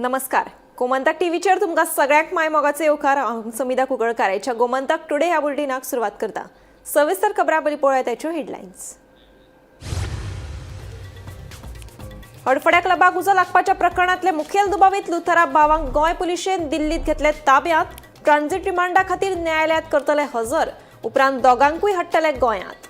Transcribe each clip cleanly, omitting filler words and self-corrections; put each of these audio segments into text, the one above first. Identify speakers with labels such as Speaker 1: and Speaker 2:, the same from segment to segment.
Speaker 1: नमस्कार, गोमंतक टीव्हीचेर तुमकां सगळ्यांक माय मोगाचो येवकार. हांव समिधा कुंकळकार. ह्या गोमंतक टुडे ह्या बुलेटिनाक सुरवात करता. सविस्तर खबरां पयलीं पळोवया त्याच्यो हेडलायन्स. हडफड्या क्लबाक उजो लागपाच्या प्रकरणांतले मुखेल दुबावीत लुथरा भावांक गोंय पुलिशेन दिल्लीत घेतले ताब्यात. ट्रान्झिट रिमांडा खातीर न्यायालयात करतले हजर. उपरांत दोगांकूय हाडटले गोंयांत.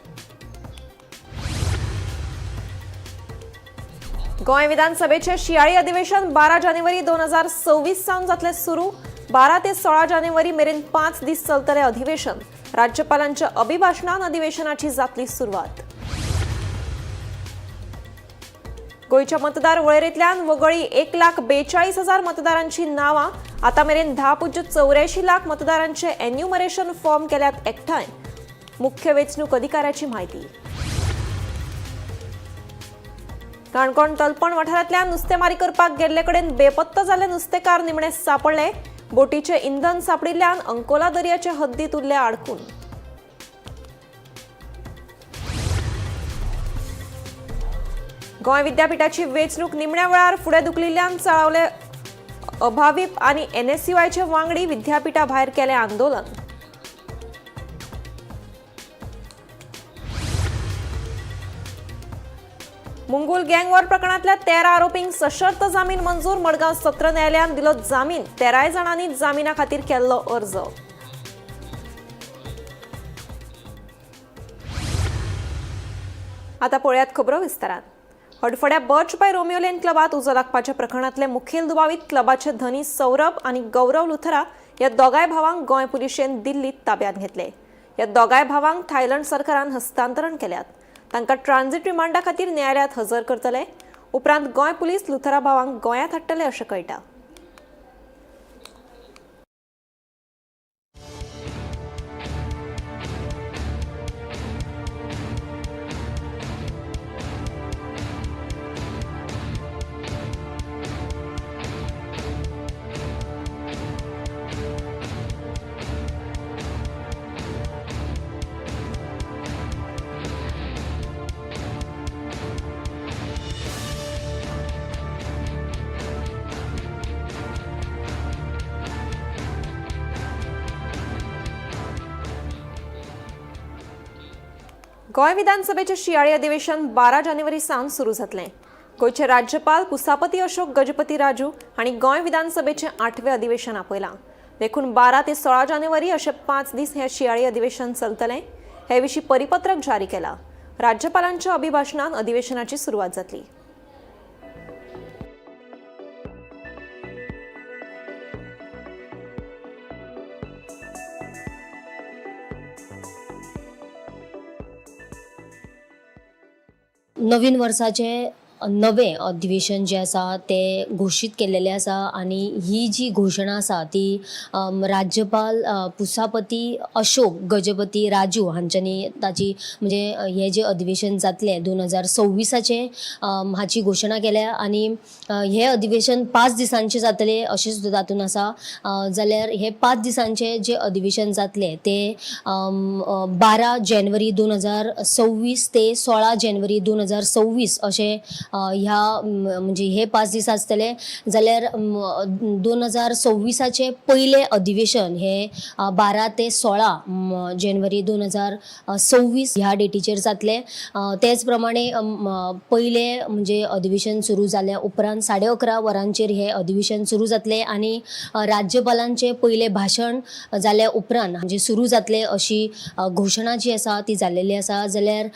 Speaker 1: गोंय विधानसभेचे शियाळी अधिवेशन 12 जानेवारी 2026 सावन जातलें सुरू. 12 ते 16 जानेवारी मेरेन 5 दीस चलतलें अधिवेशन. राज्यपालांच्या अभिभाशणान अधिवेशनाची जातली सुरवात. गोंयच्या मतदार वळेरेंतल्यान वगळी 1,42,000 मतदारांची नावां. आतां मेरेन 10.84 लाख मतदारांचे एन्युमरेशन फॉर्म केल्यात एकठांय. मुख्य वेंचणूक अधिकाऱ्याची म्हायती. काणकोण तलपण वाठारांतल्यान नुस्तेमारी करपाक गेल्ले कडेन बेपत्ता जाल्ले नुस्तेकार निमणे सांपडले. बोटीचें इंधन सांपडिल्ल्यान अंकोला दर्याचे हद्दीत उरले आडकून. गोंय विद्यापीठाची वेंचणूक निमण्या वेळार फुडें धुकलिल्ल्यान चाळवले अभावीप आनी एनएसयूआयचे वांगडी. विद्यापीठा भायर केलें आंदोलन. मुंगूल गँगवॉर प्रकरणांतल्या 13 आरोपींक सशर्त जामीन मंजूर. मडगांव सत्र न्यायालयान दिलो जामीन. 13 जाणांनी जामिना खातीर केल्लो अर्ज. आता पळयात खबरो विस्तारान. हडफड्या बर्च बाय रोमियो लेन क्लबात उजो लागपाच्या प्रकरणांतले मुखेल दुबावीत क्लबाचे धनी सौरभ आनी गौरव लुथरा ह्या दोगांय भावांक गोंय पुलिशेन दिल्लीत ताब्यांत घेतले. ह्या दोगांय भावांक थायलंड सरकारान हस्तांतरण केल्यात. तांकां ट्रान्झिट रिमांडा खातीर न्यायालयात हजर करतले. उपरांत गोंय पुलीस लुथरा भावांक गोंयांत हाडटले अशें कळटा. गोंय विधानसभेचें शियाळी अधिवेशन 12 जानेवारी सावन सुरू जातलें. गोंयचे राज्यपाल पुसापती अशोक गजपती राजू हांणी गोंय विधानसभेचें 8वें अधिवेशन आपयलां. देखून 12 ते 16 जानेवारी अशे 5 दीस हें शियाळी अधिवेशन चलतलें. हे विशीं परिपत्रक जारी केलां. राज्यपालांच्या अभिभाशणान अधिवेशनाची सुरवात जातली.
Speaker 2: नवीन वर्साचें नवें अधिवेशन जें आसा तें घोशीत केल्लेलें आसा आनी ही जी घोशणा आसा ती राज्यपाल पुसापती अशोक गजपती राजू हांच्यांनी ताची म्हणजे हें जें अधिवेशन जातलें 2026 हाची घोशणा केल्या आनी हें अधिवेशन 5 दिसांचें जातलें अशें सुद्दां तातूंत आसा. जाल्यार हें 5 दिसांचें जें अधिवेशन जातलें तें 12 जानेवारी 2026 ते 16 जानेवारी 2026 अशें ह्या म्हणजे हे 5 दीस आसतले. जाल्यार 2026 पयलें अधिवेशन हे 12 ते 16 जानेवारी 2026 ह्या डेटीचेर जातलें. तेच प्रमाणे पयलें म्हणजे अधिवेशन सुरू जाल्या उपरांत 11:30 वरांचेर हें अधिवेशन सुरू जातलें आनी राज्यपालांचें पयलें भाशण जाल्या उपरांत म्हणजे सुरू जातलें अशी घोशणा जी आसा ती जाल्लेली आसा. जाल्यार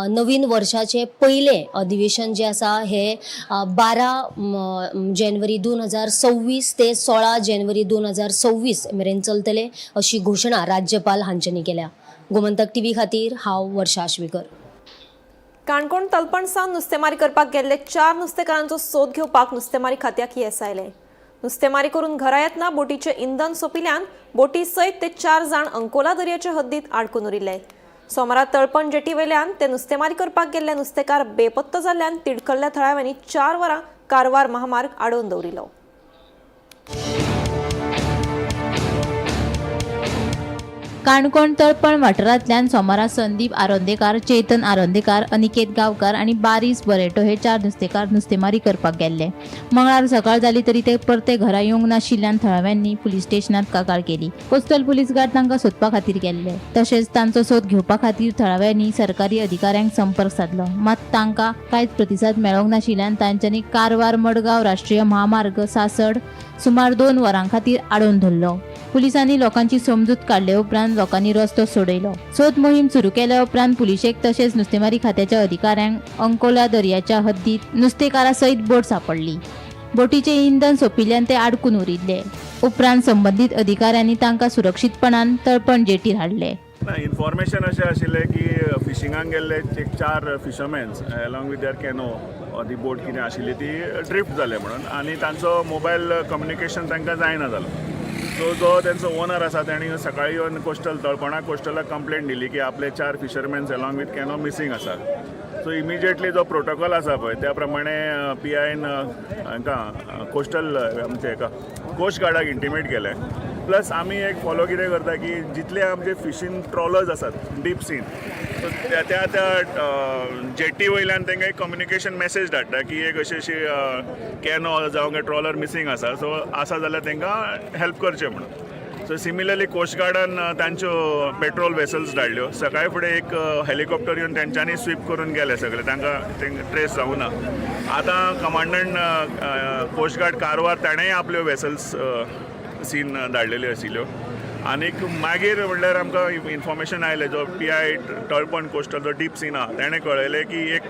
Speaker 2: नवीन वर्साचें पयलें अधिवेशन जें आसा हे 12 जानेवारी 2026 ते 16 जानेवारी 2026 मेरेन चलतले अशी घोशणा राज्यपाल हांच्यांनी केल्या. गोमंतक टीव्ही खातीर हांव वर्षा आश्वेकर.
Speaker 1: काणकोण तलपण सावन नुस्तेमारी करपाक गेल्ले 4 नुस्तेकारांचो सोद घेवपाक नुस्तेमारी खात्याक येस आयलें. नुस्तेमारी करून घरा येतना बोटीचें इंधन सोंपिल्ल्यान बोटी सयत ते 4 जाण अंकोला दर्याचे हद्दीत आडकून उरिल्ले. सोमारा तळपण जेटी वयल्यान ते नुस्तेमारी करपाक गेल्ले नुस्तेकार बेपत्ता जाल्ल्यान तिडकल्ल्या थळाव्यांनी 4 वरां कारवार महामार्ग आडोवन दवरिल्लो.
Speaker 3: काणकोण तळपण वाठारांतल्यान सोमारा संदीप आरोंदेकार, चेतन आरोंदेकार, अनिकेत गांवकार आनी बारीस बरेटो हे चार नुस्तेकार नुस्तेमारी करपाक गेल्ले. मंगळार सकाळ जाली तरी ते परते घरा येवंक नाशिल्ल्यान थळाव्यांनी पुलीस स्टेशनात कागाळ केली. कोस्टल पुलीस गार्ड तांकां सोदपा खातीर गेल्ले. तशेंच तांचो सोद घेवपा खातीर थळाव्यांनी सरकारी अधिकाऱ्यांक संपर्क सादलो. मात तांकां कांयच प्रतिसाद मेळोंक नाशिल्ल्यान तांच्यांनी कारवार मडगांव राष्ट्रीय म्हामार्ग सासड सुमार 2 वरां खातीर आडोवन धरलो. पुलिसांनी लोकांची समजूत काडले उपरांत लोकांनी रस्तो सोडयलो. सोद मोहीम सुरू केल्या उपरांत पुलिशेक तशेंच नुस्तेमारी खात्याच्या अधिकाऱ्यांक अंकोला दर्याच्या हद्दीत नुस्तेकारा सयत बोट सांपडली. बोटीचें इंधन सोंपिल्ल्यान ते आडकून उरिल्ले. उपरांत संबंदीत अधिकाऱ्यांनी तांकां सुरक्षीतपणान तळपण जेटीर हाडले.
Speaker 4: ना, इन्फॉर्मेशन अशें आशिल्लें की फिशिंगाक गेल्ले एक चार fishermans along with their canoe or ती बोट कितें आशिल्ली ती ड्रिफ्ट जाले म्हणून आनी तांचो मोबायल कम्युनिकेशन तांकां जायना जालो. सो जो तेंचो ओनर आसा तेणी सकाळीं येवन कोस्टल तळपणा कोस्टलाक कंप्लेन दिली की आपले चार fishermans along with canoe missing आसा. सो इमिजिएटली जो प्रोटोकॉल आसा पळय त्या प्रमाणे पी आयन हांकां कोस्टल आमचे हेका कोस्ट गार्डाक इंटिमेट केलें. प्लस आमी एक फॉलो कितें करता की जितले आमचे फिशींग ट्रॉलर्स आसात डीप सीन, सो त्या त्या त्या जेटी वयल्यान तांकां एक कम्युनिकेशन मॅसेज धाडटा की एक अशी अशी कॅनो जावं ट्रॉलर मिसींग आसा, सो आसा जाल्यार तांकां हेल्प करचें म्हणून. सो सिमिलरली कोस्ट गार्डान तांच्यो पेट्रोल वेसल्स धाडल्यो. सकाळी फुडें एक हेलिकॉप्टर येवन तेंच्यांनी स्वीप करून गेले सगळे. तांकां तांकां ट्रेस जावं ना. आतां कमांडंट कोस्ट गार्ड कारवार ताणेंय आपल्यो वेसल्स सीन धाडलेल्यो आशिल्ल्यो. आनीक मागीर म्हणल्यार आमकां इन्फॉर्मेशन आयलें, जो पी I Talpan coastal जो डीप सीन आहा तेणें कळयलें की एक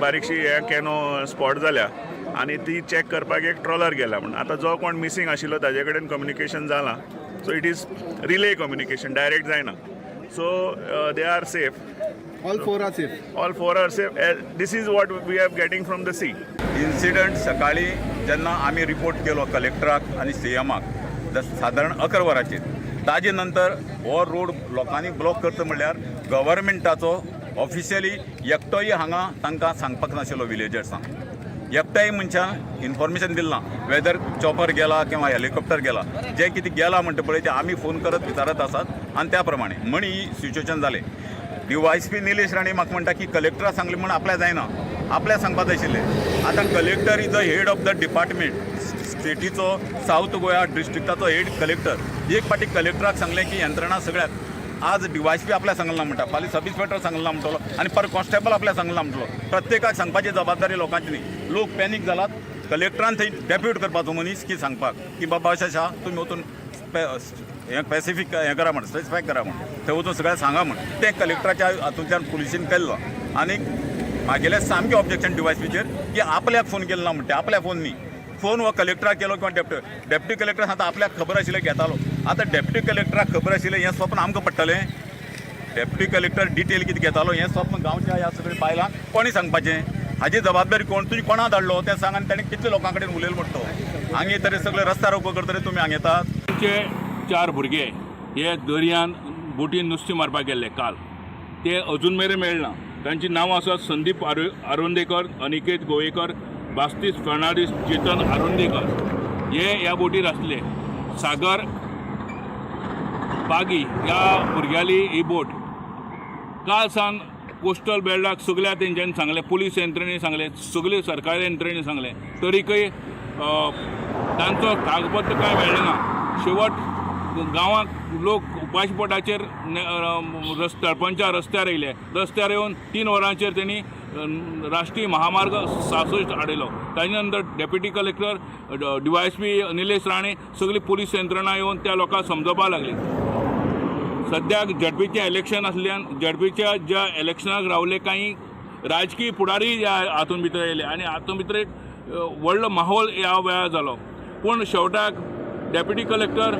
Speaker 4: बारीकशी हे कॅनो स्पॉट जाल्या आनी ती चॅक करपाक एक ट्रॉलर गेला म्हूण. आतां जो कोण मिसींग आशिल्लो ताजे कडेन कम्युनिकेशन जालां. So it is relay communication, direct जायना. So they are safe.
Speaker 5: All four are safe.
Speaker 4: All four are safe. This is what we are getting from the sea.
Speaker 6: Incident सकाळी जेन्ना आमी रिपोर्ट केलो कलेक्टराक आनी सी एमाक सादारण 11 वरांचेर, ताजे नंतर हो रोड लोकांनी ब्लॉक करता म्हणल्यार गव्हर्मेंटाचो ऑफिशियली एकटोय हांगा तांकां सांगपाक नाशिल्लो. विलेजर्सांक एकट्याय मनशान इन्फॉर्मेशन दिलें ना, वेदर चॉपर गेला किंवा हेलिकॉप्टर गेला. जें कितें गेला म्हणटा पळय तें आमी फोन करत विचारत आसात आनी त्या प्रमाणे म्हण ही सिच्युएशन जालें. D Y S P Nilesh Rane म्हाका म्हणटा की कलेक्टरा सांगलें म्हण आपल्या जायना, आपल्या सांगपा जाय आशिल्लें. आतां collector is the head of the department, स्टेटीचो south Goa डिस्ट्रिक्टाचो head collector. एक फावटी कलेक्टराक सांगलें की यंत्रणा सगळ्याक आज डी वाय एस पी आपल्या सांगला म्हणटा, फाल्यां सब इन्स्पेक्टर सांगला म्हणटलो आनी पर कॉन्स्टेबल आपल्या सांगला म्हणटलो. प्रत्येकाक सांगपाची जबाबदारी लोकांची न्ही. लोक पॅनीक जालात. कलेक्टरान थंय डेप्यूट करपाचो मनीस की सांगपाक की बाबा अशें आसा, तुमी वचून हें स्पेसिफीक हें करा म्हण, स्पेसिफाय करा म्हण, थंय वचून सगळें सांगा म्हण. तें कलेक्टराच्या हातूंतल्यान पुलिसीन केल्लो. आनी म्हागेलें सामकें ऑब्जेक्शन डी वाय एस पीचेर की आपल्याक फोन केलो ना म्हणटा. आपल्या फोन न्ही, फोन हो कलेक्टराक केलो किंवा डेप्युटी कलेक्टर. आतां आपल्याक खबर आशिल्लें घेतालो. आतां डेप्युटी कलेक्टराक खबर आशिल्लें हें स्वप्न आमकां पडटलें? डेप्युटी कलेक्टर डिटेल कितें घेतालो हें स्वप्न गांवच्या ह्या सगळ्या बायलांक कोणी सांगपाचें? हाजी जबाबदारी कोण? तुजी कोणा धाडलो तें सांग आनी ताणें कितले लोकां कडेन उलयलो म्हणटा तो. हांगा येतरी सगळे रस्ता रोको करतले, तुमी हांगा येतात.
Speaker 7: आमचे चार भुरगे हे दर्यान बोटीन नुस्तें मारपाक गेल्ले काल, ते अजून मेरेन मेळना. तांची नांवां आसात संदीप आरोंदेकर, अनिकेत गोवेकर, बास्तीस फर्नांडीस, चेतन आरोंदेकर. हे ह्या बोटीर आसले. सागर बागी ह्या भुरग्याली ही बोट. काल सावन कोस्टल बेल्टाक सगल्या तेंच्यांनी सांगलें, पुलीस यंत्रणेन सांगलें, सगळे सरकारी यंत्रणेन सांगलें, तरीकय तांचो कागदपत्र कांय मेळ्ळें ना. शेवट गांवांत लोक उपाशीपोटाचेर तळपणच्या रस्त्यार येयले. रस्त्यार येवन 3 वरांचेर तेणी राष्ट्रीय महामार्ग 66 आडयलो. ताजे नंतर deputy collector, D Y S P Nilesh Rane, सगळी पुलीस यंत्रणा येवन त्या लोकांक समजोवपाक लागली. सद्याक झेडपीचें इलेक्शन आसल्यान झेडपीच्या ज्या इलेक्शनाक रावले कांय राजकीय फुडारी ह्या हातूंत भितर येयले आनी हातूंत भितर एक व्हडलो माहोल ह्या वेळार जालो. पूण शेवटाक डेप्युटी कलेक्टर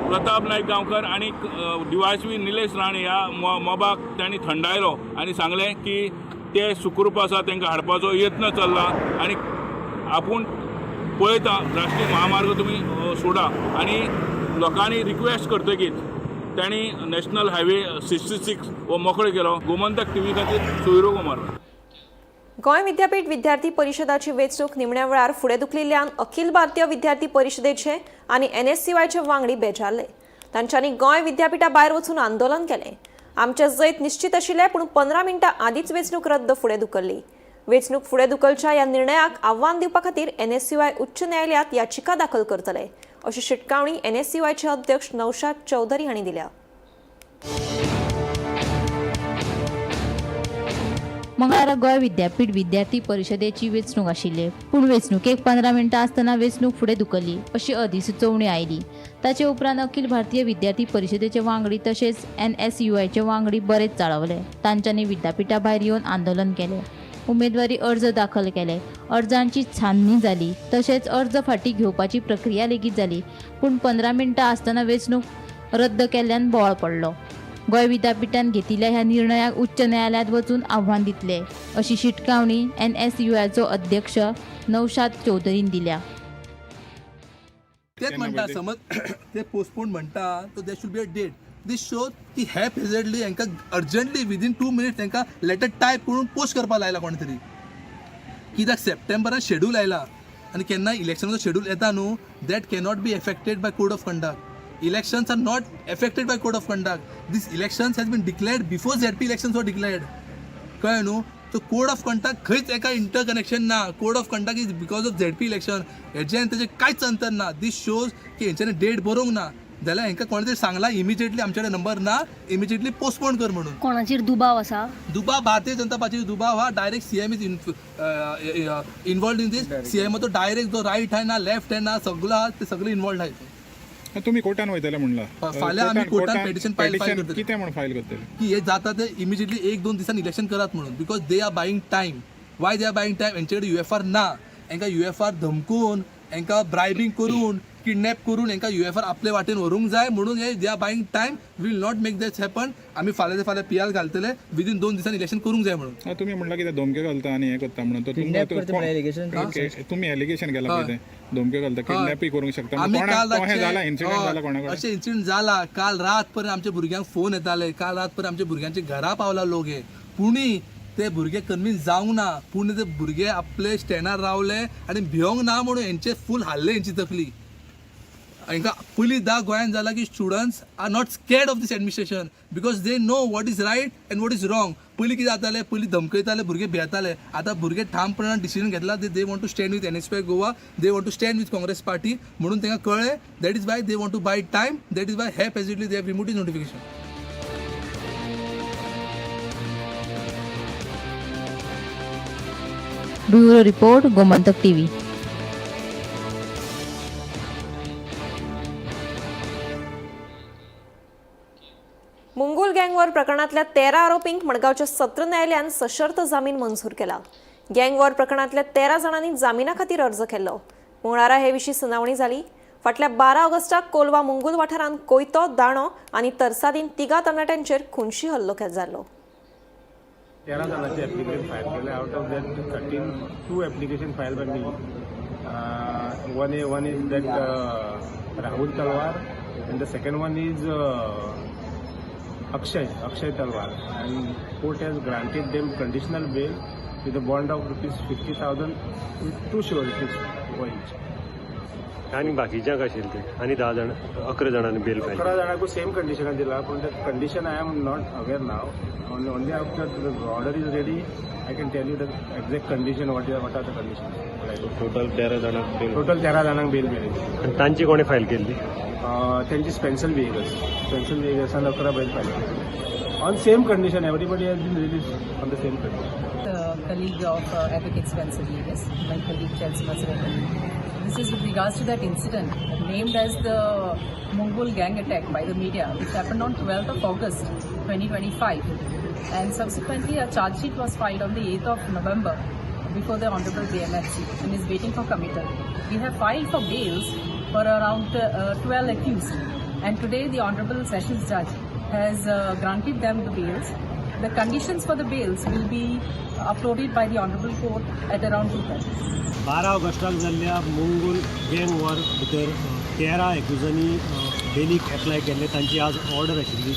Speaker 7: प्रताप नायक गांवकर आनी D Y S P Nilesh Rane ह्या मोबाक तांणी थंडायलो आनी सांगलें की ते सुखरूप आसा, तांकां हाडपाचो यत्न चल्ला आनी आपूण पळयता, राष्ट्रीय महामार्ग तुमी सोडा. आनी लोकांनी रिक्वेस्ट करतकीच तांणी नॅशनल हायवे 66 हो मोकळो केलो. गोमंतक टीव्ही खातीर सोयरो कुमार.
Speaker 1: गोंय विद्यापीठ विद्यार्थी परिशदाची वेंचणूक निमण्या वेळार फुडें धुकलिल्ल्यान अखिल भारतीय विद्यार्थी परिशदेचे आनी एनएससीवायचे वांगडी बेजारले. तांच्यांनी गोंय विद्यापिठा भायर वचून आंदोलन केलें. आमचें जैत निश्चित आशिल्लें, पूण 15 मिनटां आदींच वेंचणूक रद्द फुडें धुकल्ली. वेंचणूक फुडें धुकलच्या ह्या निर्णयाक आव्हान दिवपा खातीर एनएसयूआय उच्च न्यायालयांत याचिका दाखल करतले अशी शिटकावणी एनएसयूआयचे अध्यक्ष नौशाद चौधरी हांणी दिल्या.
Speaker 3: मंगळारा गोंय विद्यापीठ विद्यार्थी परिशदेची वेंचणूक आशिल्ली, पूण वेंचणुकेक 15 मिनटां आसतना वेंचणूक फुडें धुकल्ली अशी अधिसुचोवणी आयली. ताचे उपरांत अखिल भारतीय विद्यार्थी परिशदेचे वांगडी तशेंच एनएसयूआयचे वांगडी बरेच चाळवले. तांच्यांनी विद्यापिठा भायर येवन आंदोलन केलें, उमेदवारी अर्ज दाखल केले, अर्जांची छाननी जाली, तशेंच अर्ज फाटीं घेवपाची प्रक्रिया लेगीत जाली, पूण 15 मिनटां आसतना वेंचणूक रद्द केल्ल्यान बोवाळ पडलो. गोंय विद्यापिठान घेतिल्ल्या ह्या निर्णयाक उच्च न्यायालयांत वचून आव्हान दितले अशी शिटकावणी एनएसयूआयचो अध्यक्ष नौशाद चौधरीन दिल्या.
Speaker 5: तेच म्हणटा, समज ते पोस्टपोन म्हणटा, so there should be a date. This shows की हॅपहेजर्डली हांकां अर्जंटली विदीन 2 मिनिट्स तांकां लेटर टायप करून पोस्ट करपाक लायला कोणे तरी. कित्याक सप्टेंबरान शेड्यूल आयला आनी केन्ना इलेक्शनाचो शेड्यूल येता न्हू, that cannot be affected by code of conduct. Elections are not affected by code of conduct. This elections has been declared before ZP elections were declared. कळ्ळें न्हू? सो कोड ऑफ कंडक्ट खंयच एका inter connection ना. Code of conduct is because of ZP election. हेजें आनी तेजें कांयच अंतर ना. दीस शोज की हेंच्यांनी डेट बरोवंक ना जाल्यार हेंकां कोणें तरी सांगलां इमिजिएटली आमचे कडेन नंबर ना, इमिजिएटली पोस्टपोन कर म्हणून.
Speaker 2: कोणाचेर दुबाव आसा?
Speaker 5: दुबाव, भारतीय जनता पार्टीचो दुबाव हा. Direct CM is involved in this. सीएमाचो डायरेक्ट जो रायट हँड ना, लेफ्ट हँड ना, सगळो आहा, ते सगळे इन्वॉल्ड आहात.
Speaker 8: तुमी कोर्टान वयतले म्हणला.
Speaker 5: फाल्यां आमी कोर्टान petition file करतले.
Speaker 8: कितें म्हूण फायल करतले?
Speaker 5: की हे जाता ते इमिजिएटली 1-2 दिसान इलेक्शन करात म्हणून, because they are buying time. Why they are buying time? हेंचे कडेन युएफआर ना. हेंकां युएफआर धमकून, हेंकां ब्रायबींग करून, किडनॅप करून हेंकां युएफआर आपले वाटेन व्हरूंक जाय म्हणून हे they are buying time. Will not make that happen. आमी फाल्यां ते फाल्यां पीआर घालतले, विदीन 2 दिसान इलेक्शन करूंक जाय म्हणून.
Speaker 8: तुमी म्हणला कितें धमक्यो घालता आनी हें करता म्हणून, तर तुमकां तुमी एलिगेशन केलां पळय, तें धमक्यो घालता, किडनॅपूय करूंक शकता.
Speaker 5: आमी काल
Speaker 8: कोणाक हें जाला, इन्सिडंट जाला कोणा कडेन?
Speaker 5: अशें इन्सिडंट जाला. काल रात पर्यंत आमच्या भुरग्यांक फोन येताले. काल रात पर्यंत आमच्या भुरग्यांच्या घरा पावला लोक हे, पुणी ते भुरगे कन्विन्स जावंक ना. पूण ते भुरगे आपले स्टँडार रावले आनी भियोंक ना म्हणून हेंचे फूल हाडले हेंची तकली. हांकां पयलीं गोंयांत जाला की students are not scared of this administration because they know what is right and what is wrong. पयलीं कितें जातालें, पयलीं धमकयताले, भुरगे भियेताले. आतां भुरगे ठामपणान डिसिजन घेतला. They want to stand with NSUI Goa, they want to stand with Congress party म्हणून तांकां कळ्ळें. That is why they want to buy time. That is why haphazardly they have remove this notification.
Speaker 3: Bureau report, Gomantak TV.
Speaker 1: Mungul gang war प्रकरणातल्या 13 आरोपींक मडगांवच्या सत्र न्यायालयान सशर्त जामीन मंजूर केला. गँगवॉर प्रकरणातल्या 13 जाणांनी जामिना खातीर अर्ज केल्लो. मंगळारा हे विशीं सुनावणी जाली. फाटल्या 12 ऑगस्टाक कोलवा मुंगूल वाठारांत कोयतो, दाणो आनी तरसादीन 3 तरणाट्यांचेर खुनशी हल्लो जाल्लो.
Speaker 9: 13 जाणांचे एप्लिकेशन फायल केले. Out of that 13, 2 application file by me. One is that Rahul Talwar and the second one is Akshay Talwar, and court has granted them conditional bail with a bond of rupees 50,000, 2 sureties for each.
Speaker 10: आनी बाकीच्यांक आशिल्ले ते आनी 10 जाण, 11 जाणांनी बेल file.
Speaker 9: 11 जाणांकूय same कंडिशनान दिला, पूण that condition I am not aware now. Only after the order is ready I can tell you the exact condition, what are the condition.
Speaker 10: Total 13 जाणांक बेल.
Speaker 9: Total 13 जाणांक बेल मेळ्ळी.
Speaker 10: आनी तांची कोणें फायल केल्ली?
Speaker 9: त्यांची स्पेन्सल व्हेकल्स, स्पेन्सल व्हेकल्सान 11 बेल फायल केली on same condition. Everybody has been release on the same condition.
Speaker 11: Colleague of Advocate Spencer Viegas, my colleague Chelsea Masarello. This is with regards to that incident named as the Mongol gang attack by the media, which happened on 12th of August 2025. And subsequently, a charge sheet was filed on the 8th of November before the Honorable JMFC and is waiting for committal. We have filed for bails for around 12 accused, and today the Honorable Sessions Judge has granted them the bails. The conditions for the bails will be uploaded by the Honorable Court at around 2:30.
Speaker 10: 12 ऑगस्टाक जाल्ल्या मंगूल गँग war भितर 13 एक्युजांनी बेलीक apply केल्ले, तांची आज order आशिल्ली.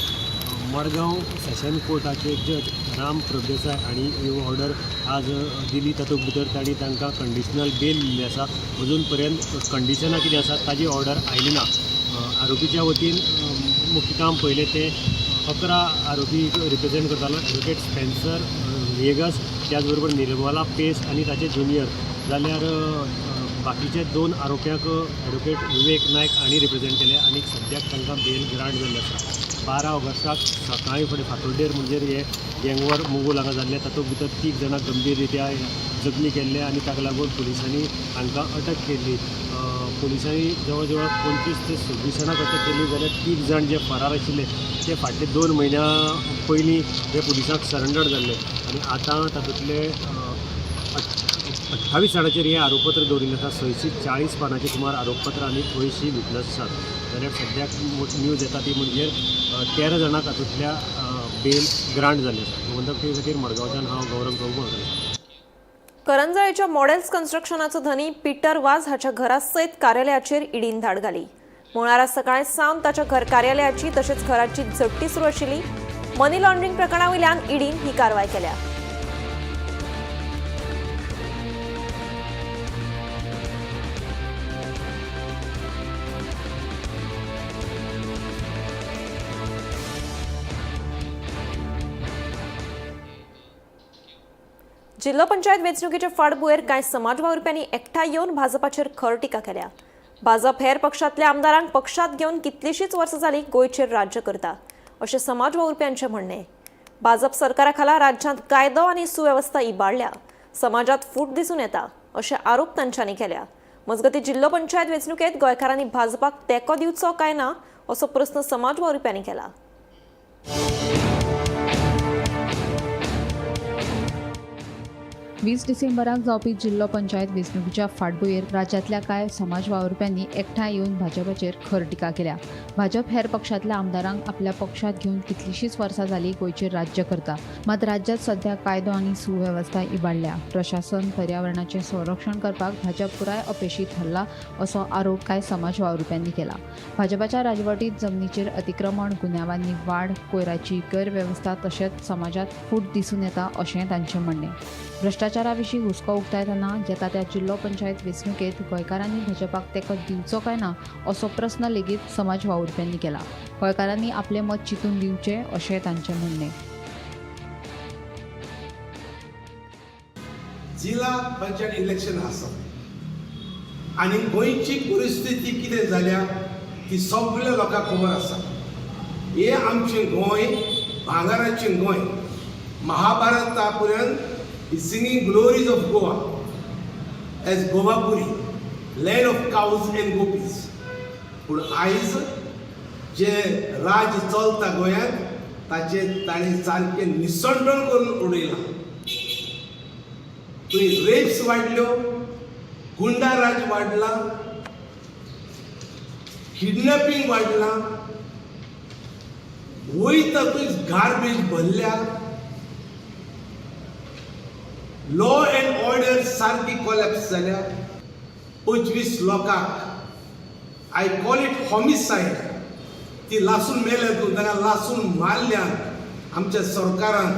Speaker 10: मडगांव सेशन कोर्टाचे जज राम प्रभुदेसाय हांणी ही order आज दिली. तातूंत भितर तांणी तांकां कंडिशनल बेल दिल्ली आसा. अजून पर्यंत कंडिशनां कितें आसा ताजी ऑर्डर आयली ना. आरोपीच्या वतीन मुख्य काम पळयलें ते 11 आरोपी रिप्रेझेंट करतालो एडवोकेट स्पेन्सर व्हिएगस, त्याचबरोबर निर्मला पेस आनी ताचे ज्युनियर, जाल्यार बाकीचे 2 आरोप्यांक एडवोकेट विवेक नायक हांणी रिप्रेझेंट केले आनी सद्याक तांकां बेल ग्रांट जाल्ली आसा. 12 ऑगस्टाक सकाळीं फुडें फांतोड्डेर म्हणजे हे गँगवॉर मुंगूल हांगा जाल्ले, तातूंत भितर 3 जाणां गंभीर रित्या जखमी केल्ले आनी ताका लागून पुलिसांनी हांकां अटक केल्ली. पुलिसांनी जवळ जवळ 25 ते 26 जाणांक अटक केल्ली, जाल्यार 3 जाण जे फरार आशिल्ले ते फाटले 2 म्हयन्या पयलीं हे पुलिसांक सरेंडर जाल्ले आनी आतां तातूंतले 28 जाणांचेर हें आरोपपत्र दवरिल्लें आसा. 640 पानांचें सुमार आरोपपत्र आनी 80 विटनस आसात. जाल्यार सद्याक न्यूज येता ती म्हणजे 13 जाणांक तातूंतल्या बेल ग्रांट जाल्ली आसा. गोमंतक टीव्ही खातीर मडगांवच्यान हांव गौरव प्रभू.
Speaker 1: करंजाळेच्या मॉडेल्स कन्स्ट्रक्शनाचो धनी पीटर वाज हाच्या घरा सयत कार्यालयाचेर ईडीन धाड घाली. मंगळारा सकाळी सावन ताच्या घर कार्यालयाची तशेंच घराची झडटी सुरू आशिल्ली. मनी लॉन्ड्रिंग प्रकरणा वयल्यान ईडीन ही कारवाय केल्या. जिल्हो पंचायत वेंचणुकेच्या फाटभुंयेर कांय समाज वावुरप्यांनी एकठांय येवन भाजपाचेर खर टिका केल्या. भाजप हेर पक्षांतल्या आमदारांक पक्षांत घेवन कितलींशींच वर्सां जालीं गोंयचेर राज्य करता अशें समाज वावुरप्यांचें म्हणणें. भाजप सरकारा खाला राज्यांत कायदो आनी सुवेवस्था इबाडल्या, समाजांत फूट दिसून येता अशे आरोप तांच्यांनी केल्या. मजगतीं जिल्हो पंचायत वेंचणुकेंत गोंयकारांनी भाजपाक तेंको दिवचो काय ना असो प्रस्न समाज वावुरप्यांनी केला.
Speaker 12: वीस डिसेंबराक जावपी जिल्लो पंचायत वेंचणुकेच्या फाटभुंयेर राज्यांतल्या कांय समाज वावुरप्यांनी एकठांय येवन भाजपाचेर खर टिका केल्या. भाजप हेर पक्षांतल्या आमदारांक आपल्या पक्षांत घेवन कितलींशींच वर्सां जालीं गोंयचेर राज्य करता. मात राज्यांत सध्या कायदो आनी सुवेवस्था इबाडल्या. प्रशासन पर्यावरणाचें संरक्षण करपाक भाजप पुराय अपेशी थारला असो आरोप कांय समाज वावुरप्यांनी केला. भाजपाच्या राजवटींत जमनीचेर अतिक्रमण, गुन्यांवांनी वाड, कोयराची गैरवेवस्था तशेंच समाजांत फूट दिसून येता अशें तांचें म्हणणें. भ्रश्टाचारा विशीं हुस्को उक्तायतना येता त्या जिल्लो पंचायत वेंचणुकेंत गोंयकारांनी भाजपाक तेंको दिवचो काय ना असो प्रस्न लेगीत समाज वावुरप्यांनी केला. गोंयकारांनी आपलें मत चिंतून दिवचें अशें तांचें म्हणणें.
Speaker 13: जिल्हा पंचायत इलेक्शन आसा आनी गोंयची परिस्थिती कितें जाल्या ती सगळ्या लोकांक खबर आसा. हें आमचें गोंय भांगराचें गोंय. महाभारता पर्यंत is singing glories of Goa as Govapuri, land of cows and gopis. पूण आयज जे राज चलता गोंयांत ताचें ताणें सारकें निसंडण करून उडयलां. थंय रेप्स वाडल्यो, गुंडा राज वाडला, किडनॅपिंग वाडलां, वयता थंय गार्बेज भरल्या, लॉ एंड ऑर्डर सारकी कोलॅप्स जाल्या. 25 लोकांक I call it homicide, ती लासून मेल्या, तूं तांकां लासून मारल्यात आमच्या सरकारान.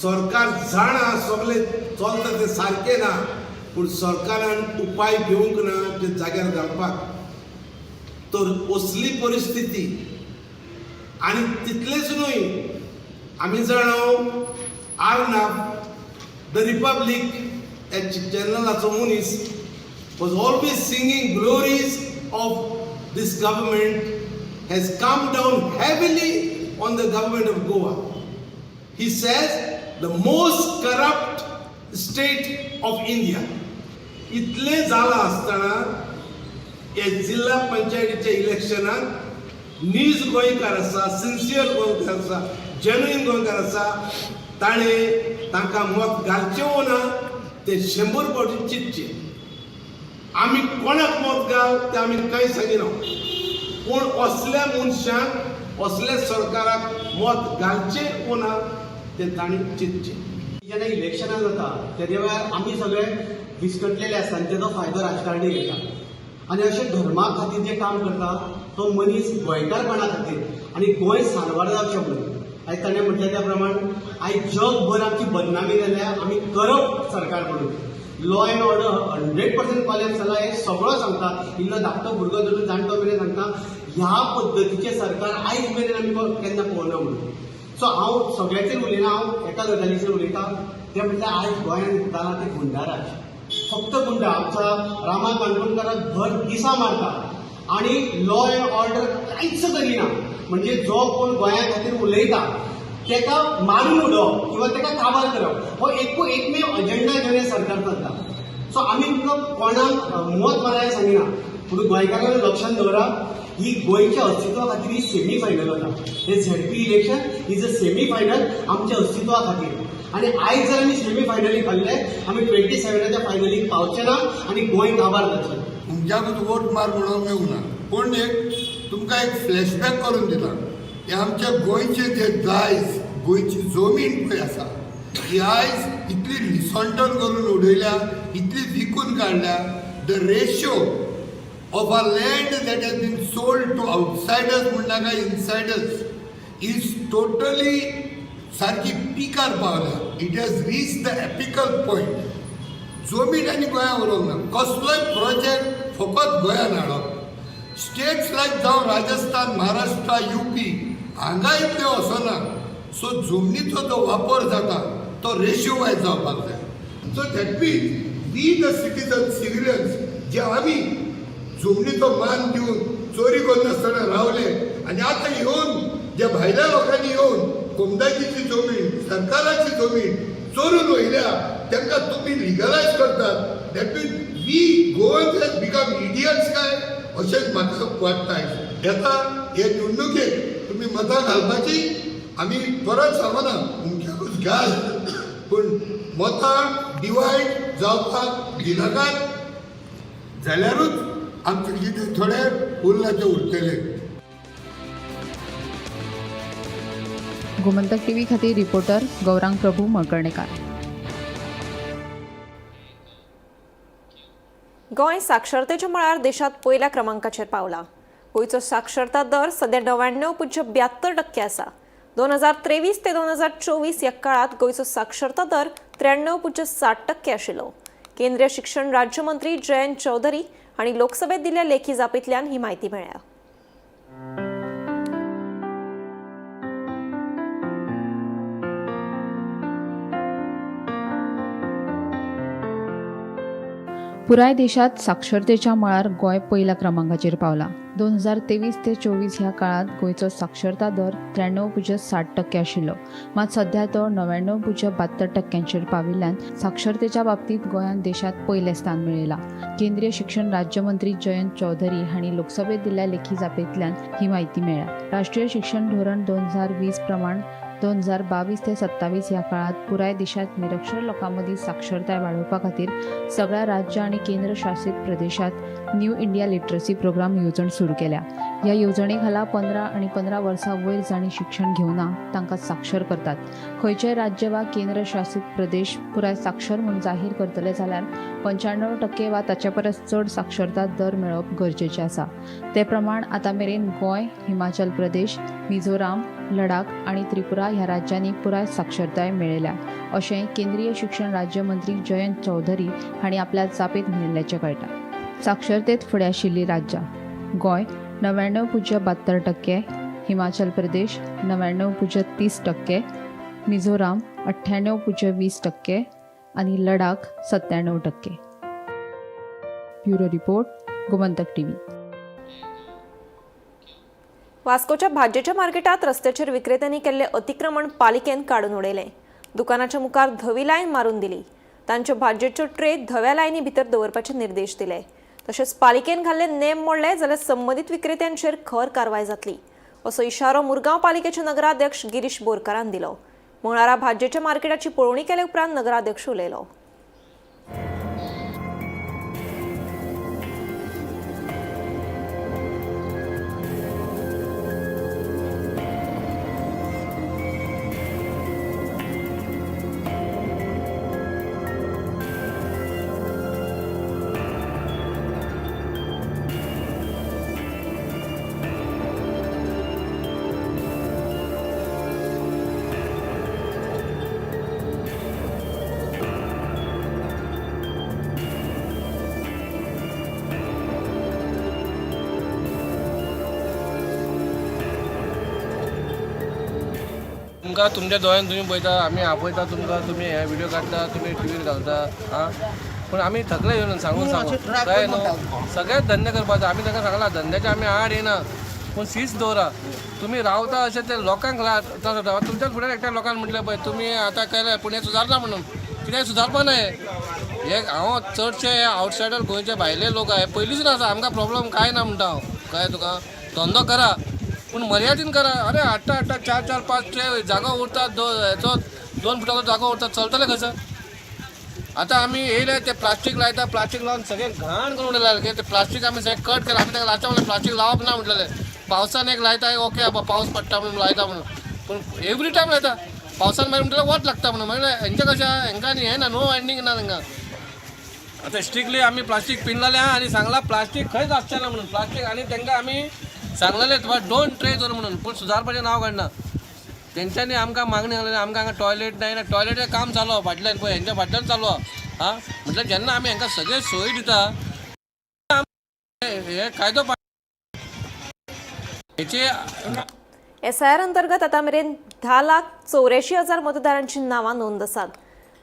Speaker 13: सरकार जाणा सगळें चलता तें सारकें ना, पूण सरकारान उपाय घेवंक ना ते जाग्यार घालपाक. तर असली परिस्थिती. आनी तितलेंच न्हय, आमी जाणा आर्नाब the Republic ह्या चॅनलाचो मनीस was always singing glories of this government, has come down heavily on the government of Goa. He says the most corrupt state of India. इतलें जालां आसतना हे जिल्हा पंचायतीच्या इलेक्शनाक नीज गोंयकार आसा, सिन्सियर गोंयकार आसा, जेन्युइन गोंयकार आसा, ताणें तांकां मत घालचें वो ना तें 100 फावटी चिंतचें. आमी कोणाक मत घाल तें आमी कांय सांगिना, पूण असल्या मनशांक असल्या सरकाराक मत घालचें वो ना तें तांणी चिंतचें.
Speaker 14: जेन्ना इलेक्शनां जाता तेदे वेळार आमी सगळे विस्कटलेले आसता आनी तेजो फायदो राजकारणी घेता. आनी अशें धर्मा खातीर जें काम करता तो मनीस गोंयकारपणा खातीर आनी गोंय साल्वार जावचें म्हणून. आयज ताणें म्हटलें त्या प्रमाण आयज जगभर आमची बदनामी जाल्या, आमी करप्ट सरकार म्हणून. लॉ एंड ऑर्डर 100% कॉलेप्स जाला हें सगळो सांगता. इल्लो धाकटो भुरगो धरून जाणटो मेरेन सांगता. ह्या पद्दतीचें सरकार आयज मेरेन आमी केन्ना पळोवना म्हणून. सो हांव सगळ्याचेर उलयना, हांव एका गजालीचेर उलयता, तें म्हटल्यार आयज गोंयांत जालां तें गुंडाराज, फक्त गुंडा. आमच्या रामा काणकोणकाराक भर दिसा मारता आनी लॉ एन्ड ऑर्डर कांयच करिना. म्हणजे जो कोण गोंया खातीर उलयता तेका मारून उडोवप किंवा तेका काबार करप हो एकमेव अजेंडा घेवन हें सरकार चलता. सो आमी तुमकां कोणाक मत मारायला सांगिना, पूण गोंयकारांक लक्षांत दवरा, ही गोंयच्या अस्तित्वा खातीर ही सेमी फायनल वता. हे ZP election is a semi final आमच्या अस्तित्वा खातीर. आनी आयज जर आमी सेमी फायनलीक हरले, आमी 27 फायनलीक पावचे ना आनी गोंय काबार जातलें.
Speaker 15: तुमच्याकूच वोट मार म्हणून मेळूंक ना, पूण एक तुमकां एक फ्लॅशबॅक करून दिता की आमच्या गोंयचे जे दायज, गोंयची जमीन पळय आसा ही आयज इतली निसंटन करून उडयल्या, इतली विकून काडल्या. The ratio of our land that has been sold to outsiders म्हणनाका insiders is totally सारकी पिकार पावल्या. It has reach the apical point. जमीन आनी गोंयांत उरोंक ना, कसलोय प्रोजेक्ट फकत गोंयांत हाडप. स्टेट्स लायक जावं राजस्थान, महाराष्ट्र, युपी हांगा इतले वचना. सो जमनीचो जो वापर जाता तो रेशियो वायज जावपाक जाय. So that means we the citizen civilians जे आमी जमनीचो मान दिवन चोरी करनासतना रावले आनी आतां येवन जे भायल्या लोकांनी येवन कोमदाचीची जमीन, सरकाराची जमीन चोरून व्हयल्या, तांकां तुमी लिगलायज करतात. That means we Goans has become idiots काय अशेंच म्हाका वाटता. येता हे निवडणुकेक तुमी मतां घालपाची आमी परत सांगना, तुमच्याकूच घाल, पूण मतां डिवायड जावपाक दिनाकात जाल्यारूच आमचे कितें थोडे उरला ते उरतले.
Speaker 12: गोमंतक टीव्ही खातीर रिपोर्टर गौरांग प्रभू मळकर्णेकार.
Speaker 1: गोंय साक्षरतेच्या मळार देशांत पयल्या क्रमांकाचेर पावला. गोंयचो साक्षरता दर सध्या 99.72% आसा. 2023 ते 2024 ह्या काळांत गोंयचो साक्षरता दर 93.60% आशिल्लो. केंद्रीय शिक्षण राज्यमंत्री जयंत चौधरी हांणी लोकसभेत दिल्ल्या लेखी जापेंतल्यान ही म्हायती मेळ्ळ्या.
Speaker 12: पुराय देशात साक्षरतेच्या मळार गोंय पयल्या क्रमांकाचेर पावला. 2023 ते 24 ह्या काळांत गोंयचो साक्षरता दर 93.60% आशिल्लो, मात सध्या तो 99.72% पाविल्ल्यान साक्षरतेच्या बाबतींत गोंयान देशांत पयलें स्थान मेळयलां. केंद्रीय शिक्षण राज्यमंत्री जयंत चौधरी हांणी लोकसभेत दिल्ल्या लेखी जापेंतल्यान ही म्हायती मेळ्ळ्या. राष्ट्रीय शिक्षण धोरण 2020 प्रमाण 2022 ते 27 ह्या काळांत पुराय देशांत निरक्षर लोकां मदीं साक्षरताय वाडोवपा खातीर सगळ्या राज्य आनी केंद्र शासीत प्रदेशांत न्यू इंडिया लिटरसी प्रोग्राम येवजण सुरू केल्या. ह्या येवजणे खाला 15 आनी 15 वर्सां वयर जांणी शिक्षण घेवना तांकां साक्षर करतात. खंयचेय राज्य वा केंद्र शासीत प्रदेश पुराय साक्षर म्हूण जाहीर करतले जाल्यार 95% वा ताचे परस चड साक्षरता दर मेळोवप गरजेचें आसा. ते प्रमाण आतां मेरेन गोंय, हिमाचल प्रदेश, मिझोराम, लडाख आनी त्रिपुरा ह्या राज्यांनी पुराय साक्षरताय मेळयल्या अशें केंद्रीय शिक्षण राज्यमंत्री जयंत चौधरी हांणी आपल्या जापेंत म्हणिल्ल्याचें कळटा. साक्षरतेंत फुडें आशिल्लीं राज्यां: गोंय 99.72%, हिमाचल प्रदेश 99.30%, मिझोराम 98.20% आनी Ladakh 97%. Bureau report, Gomantak TV.
Speaker 1: वास्कोच्या भाजयेच्या मार्केटात रस्त्याचेर विक्रेत्यांनी केल्ले अतिक्रमण पालिकेन काडून उडयलें. दुकानाच्या मुखार धवी लायन मारून दिली. तांच्यो भाजयेच्यो ट्रे धव्या लायनी भितर दवरपाचे निर्देश दिले. तशेंच पालिकेन घाल्ले नेम मोडले जाल्यार संबंदीत विक्रेत्यांचेर खर कारवाय जातली असो इशारो मुरगांव पालिकेचे नगराध्यक्ष गिरीश बोरकारान दिलो. मंगळारा भाजयेच्या मार्केटाची पळोवणी केले उपरांत नगराध्यक्ष उलयलो.
Speaker 16: तुमकां तुमच्या दोळ्यान तुमी पळयता, आमी आपयता तुमकां, तुमी हे व्हिडिओ काडटा, तुमी टिवीर घालता. आं, पूण आमी थकले येवन सांगून सांगून, कळ्ळें न्हू? सगळेच धंदे करपाचो. आमी तांकां सांगला धंद्याचे आमी आड येना, पूण शिस्त दवरा. तुमी रावता अशें ते लोकांक त्रास जाता. तुमच्याच फुडें एकट्या लोकांक म्हटलें पळय तुमी आतां केलें पूण हें सुदारना म्हणून, कितें सुदारपा ना हें. हे हांव चडशे हे आवटसायडर गोंयचे भायले लोक हे पयलींच आसा. आमकां प्रॉब्लम कांय ना म्हणटा हांव, कळ्ळें तुका? धंदो करा पूण मर्यादीन करा. अरे हाडटा हाडटा 4 4 5 ट्रे जागो उरता, हेचो 2 फुटाचो जागो उरता, चलतले कसो? आतां आमी येयले ते प्लास्टीक लायता, प्लास्टीक लावन सगळें घाण करून उडयला. ते प्लास्टीक आमी सगळें कट केलां. आमी ताका लास्टाक म्हणलें प्लास्टीक लावप ना म्हटलेलें. पावसान एक लायता, ओके बाबा पावस पडटा म्हणून लायता म्हणून, पूण एवरी टायम लायता. पावसान मागीर म्हणटलें वत लागता म्हणून. मागीर हेंचें कशें, हेंकां न्ही हें ना, नो एंडींग ना तांकां. आतां स्ट्रिक्टली आमी प्लास्टीक पिनलेलें आहा आनी सांगलां प्लास्टीक खंयच आसचें ना म्हणून. प्लास्टीक आनी तांकां आमी सांगलेलें don't tray दवर म्हणून, पूण सुदारपाचें नांव काडना. तेंच्यांनी आमकां मागणी घातली, आमकां हांगा टॉयलेट ना, टॉयलेटाचें काम चालू आहा फाटल्यान पळय, हेंच्या फाटल्यान चालू आहा. आं, म्हटल्यार जेन्ना आमी हांकां सगळे सोयी दिता, हे कायदो हेचे.
Speaker 1: एसआयआर अंतर्गत आतां मेरेन 10,84,000 मतदारांची नांवां नोंद आसात.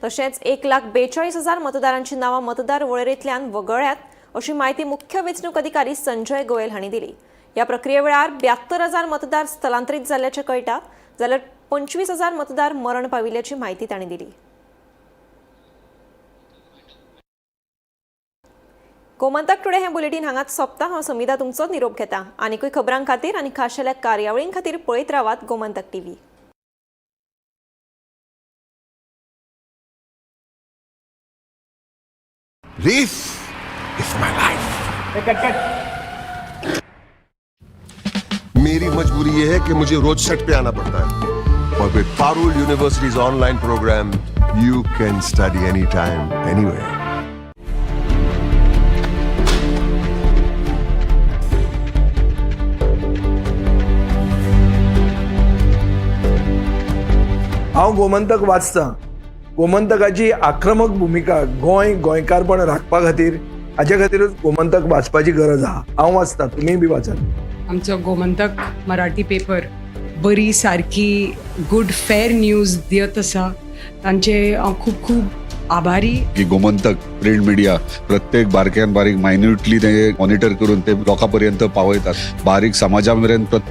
Speaker 1: तशेंच 1,42,000 मतदारांची नांवां मतदार वळेरेंतल्यान वगळ्ळ्यात अशी म्हायती मुख्य वेंचणूक अधिकारी संजय गोयल हांणी दिली. ह्या प्रक्रिये वेळार 72,000 मतदार स्थलांतरीत जाल्ल्याचें कळटा, जाल्यार 25,000 मतदार मरण पाविल्ल्याची म्हायती तांणी दिली. गोमंतक टुडे हें बुलेटीन हांगाच सोंपता. हांव समिता तुमचो निरोप घेता. आनिकूय खबरां खातीर आनी खाशेल्या कार्यावळीं खातीर पळयत रावात Gomantak TV.
Speaker 15: This is my life. मेरी मजबूरी ये है कि मुझे रोज सेट पे आना पड़ता है और with Parul University's online program, you can study anytime, anywhere.
Speaker 17: हांव गोमंतक वाचतां. गोमंतकाची आक्रमक भुमिका गोंय गोंयकारपण राखपा खातीर, हाजे खातीरूच गोमंतक वाचपाची गरज आहा. हांव वाचतां, तुमीय बी वाचात.
Speaker 11: आमचो गोमंतक मराठी पेपर बरी सारकी गुड फेर न्यूज दियत आसा, तांचे हांव खूब खूब आभारी.
Speaker 18: की गोमंतक प्रिंट मिडिया प्रत्येक बारक्यान बारीक मायन्युटली ते मॉनिटर करून ते लोकां पर्यंत पावयतात, बारीक समाजा मेरेन.